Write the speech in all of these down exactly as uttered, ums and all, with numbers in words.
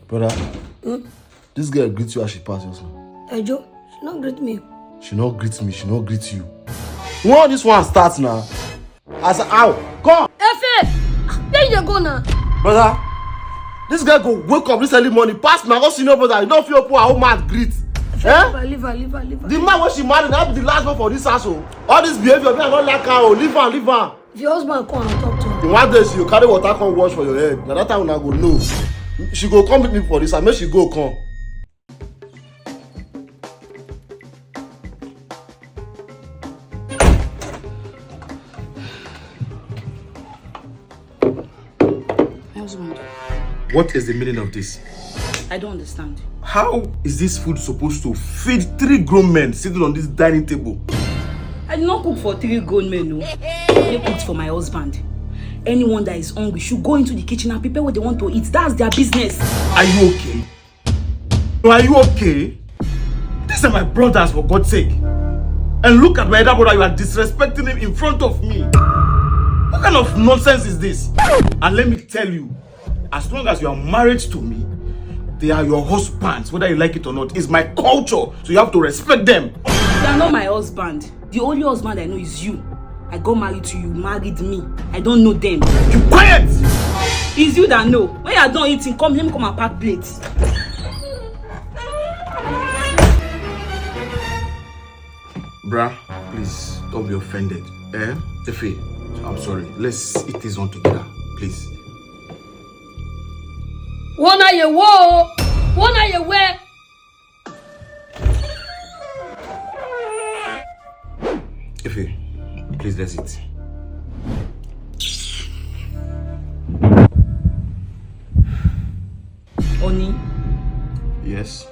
Brother, this girl greet you as she pass just now. Ejo, she no greet me. She no greet me, she no greet you. When this one starts now, I say, "Ow, come." Efe, where you dey go now? Brother, this girl go wake up this early morning, pass my own senior brother, you no fit open her own mouth greet. Eh? Leave her, leave her, leave her, leave her. The man wey she marry, na be the last one for this house o. All this behavior, me, I no like her o. Leave her, leave her. If your husband come and talk to me. One day she go carry water come wash for your head. Na that time una go know. She go come meet me for this house. Make she go come. My husband. What is the meaning of this? I don't understand. How is this food supposed to feed three grown men sitting on this dining table? I did not cook for three grown men, no. I only cooked for my husband. Anyone that is hungry should go into the kitchen and prepare what they want to eat. That's their business. Are you okay? Are you okay? These are my brothers, for God's sake. And look at my elder brother, you are disrespecting him in front of me. What kind of nonsense is this? And let me tell you, as long as you are married to me, they are your husbands, whether you like it or not. It's my culture, so you have to respect them. They are not my husband. The only husband I know is you. I got married to you, married me. I don't know them. You quiet! It's you that know. When you are done eating, come, let me come and pack plates. Bruh, please, don't be offended. Eh? Efe, I'm sorry. Let's eat this one together, please. Wona ye wo, wona ye we. Efe, please, let's eat. Oni, yes.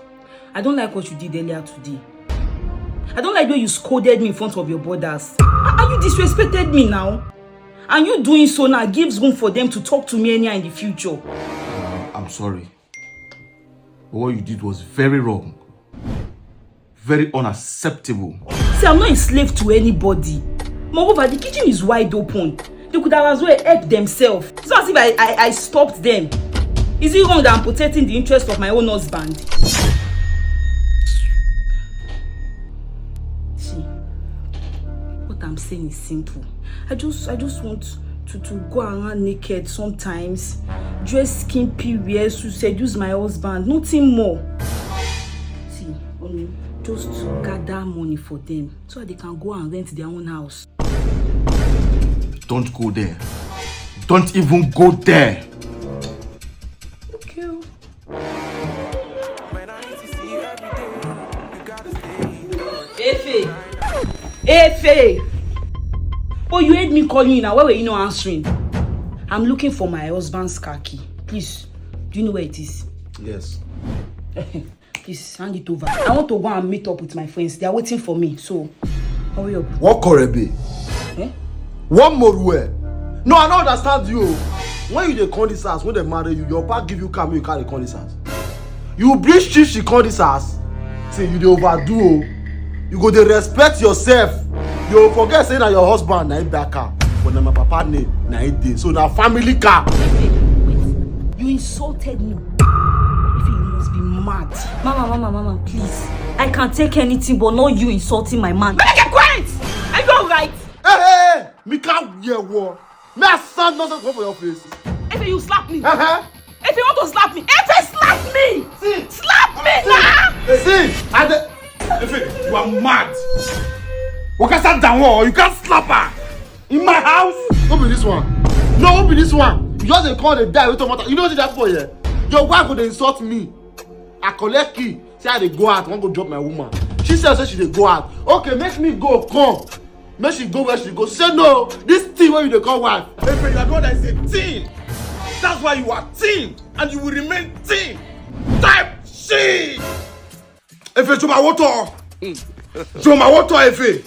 I don't like what you did earlier today. I don't like the way you scolded me in front of your brothers. And you disrespected me now. And you doing so now gives room for them to talk to me anyhow in the future. I'm sorry. But what you did was very wrong. Very unacceptable. See, I'm not a slave to anybody. Moreover, the kitchen is wide open. They could have as well helped themselves. It's not as if I, I, I stopped them. Is it wrong that I'm protecting the interest of my own husband? See, what I'm saying is simple. I just I just want to, to go around naked sometimes, dress skimpy wear to seduce my husband, nothing more. See, only just to gather money for them so that they can go and rent their own house. Don't go there. Don't even go there. Okay. Efe. Efe. Oh, you heard me calling you now. Why were you not answering? I'm looking for my husband's car key. Please, do you know where it is? Yes. Please hand it over. I want to go and meet up with my friends. They are waiting for me. So, hurry up. What Korebe? Eh? One more way. No, I don't understand you. When you dey come this house, when they marry you, your papa give you car, make you carry come this house. You bring shishi come this house. Say you dey overdo o. You go dey respect yourself. You forget say na your husband na him buy car, but na my papa name na him dey. So na family car. Efe, wait. You insulted me. Efe, you must be mad. Mama, mama, mama, please. I can take anything, but not you insulting my man. Make it quiet! Are you alright? Hey, hey, hey! Me can't hear war. Me I sound nonsense come for your face. Efe, you slap me. Uh-huh. Efe, you want to slap me? Efe, slap me! See. Slap me now! See, I de- Efe, you are mad. Waka sat down, oh, you can't slap her. In my house? No be this one. No, no be this one. You just dey call the die with tomato. You know what that boy here? Your wife go dey insult me. I collect key. Say I dey go out, I wan go drop my woman. She sef say she dey go out. Okay, make me go, come. Make she go where she go. She say no, this thing wey you dey call wife. Efe, you are the one that is a teen. That's why you are teen, and you will remain teen. Type shit. Efe, show my water. Show my water, Efe.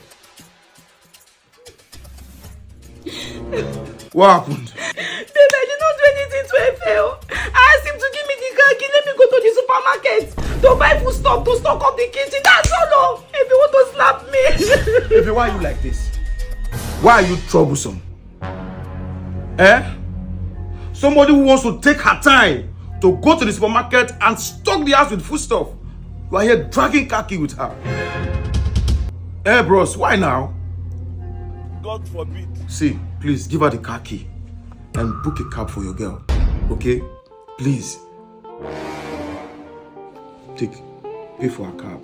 What happened? Babe, I did not do anything to Efe o. I asked him to give me the car key, let me go to the supermarket to buy food stuff to stock up the kitchen. That's all o. Efe, You want to slap me? Baby, why are you like this? Why are you troublesome? Eh? Somebody who wants to take her time to go to the supermarket and stock the house with foodstuff. You are here dragging car key with her. Eh, bros, why now? God forbid. See, please give her the car key and book a cab for your girl. Okay? Please. Take, pay for her cab.